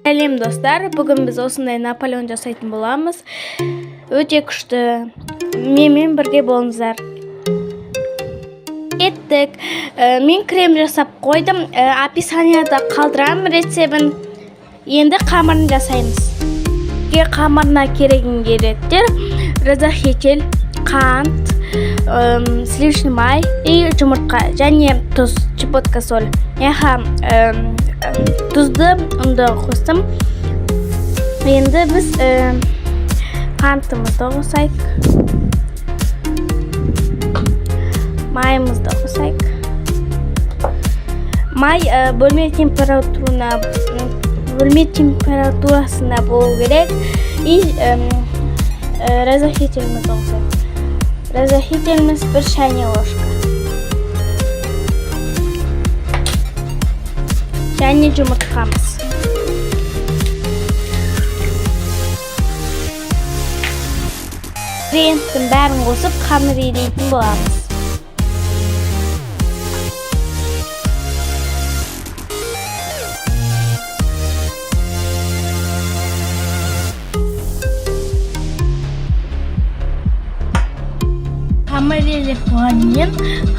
Сәлем, достар! Бүгін біз осындай Наполеон жасайтын боламыз. Өте күшті. Менімен бірге болыңыздар. Кеттік. Мен крем жасап қойдым. Описанияда қалдырамын рецебін. Енді қамырын жасаймыз. Бізге қамырына керек ингредиенттер: разрыхлитель, қант, сливочный май и жұмыртқа және тұз, щепотка соль. Яха, тұзды, ұнды қостым. Енді біз қантымызды қосайық, майымызды қосайық. Май бөлме температурасында болу керек. И разрыхлителімізді қосайық. Разрыхлителіміз 1 чайный ложка және жұмыртқамыз. Ингредиенттің бәрін қосып, қамыр илейтін боламыз. Қамыр илеп болғаннан кейін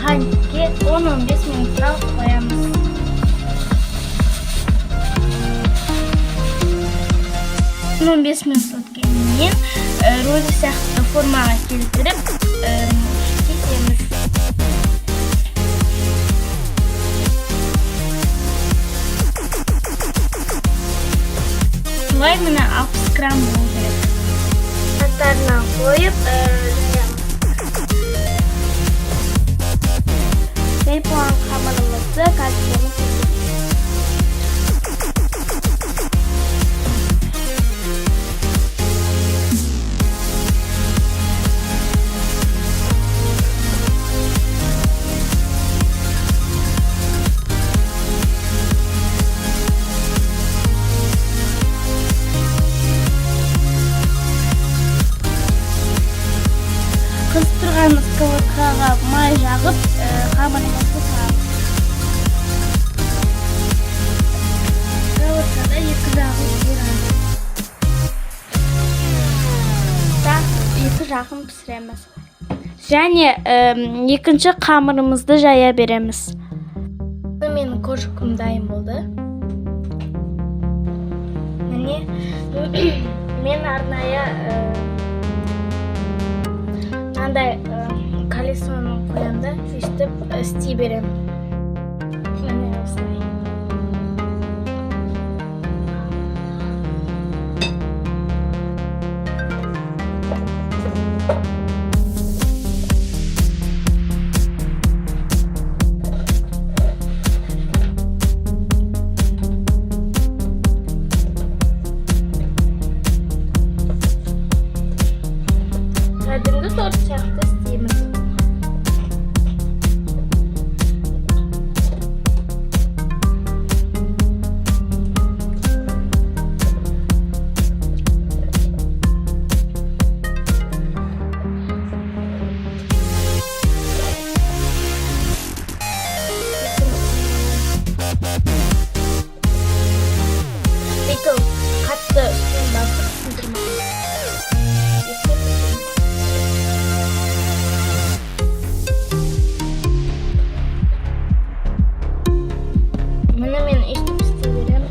қантке 10-15 минутқа қоямыз. 15 минут өткеннен кейін роза сияқты формаға келтіріп, кесеміз. Солай, міне, 60 грамм болу керек. Қатарынан қойып, жаямыз. Жайып болған қамырымызды кольцоны кесеміз. Қызып тұрған сковородкаға май жағып, қамырымызды саламыз. Сковородкада екі жағын қуырамыз. Так, екі жағын пісіреміз. Және екінші қамырымызды жая береміз. Менің коржикім дайын болды. Міне, мен арнайы мынандай колесоны қоямын да, өйстіп істей беремін. Міне, осылай. Кәдімгі торт сияқты істейміз. Бүйтіп қатты үстінен басып сындырмаймыз. Өйстіп пісіреміз. Міне, мен өйстіп істей беремін.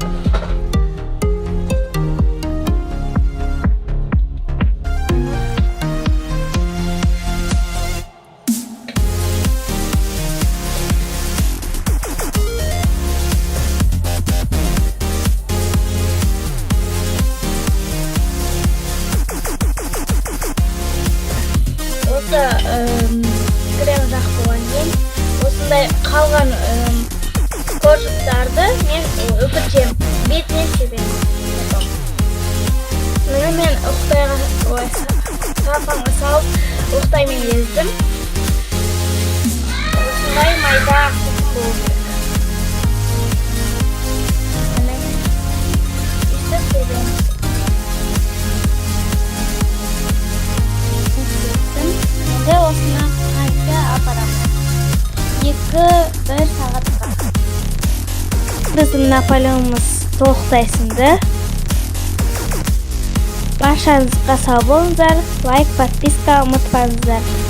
Осы крем жағып болғаннан кейін осындай қалған коржиктарды мен үгітемін, бетіне себемін потом. Міне, мен ухтайға, ой, целлофанға салып, ухтаймен ездім. Осындай майда қылқым болу керек. Міне, өйстіп себеміз. Септім. Енді осыны қантқа апарамыз 2-1 сағатқа. Біздің Наполеонымыз толықтай сынды. Баршаңызға сау болыңыздар. Лайк, подписка ұмытпаңыздар.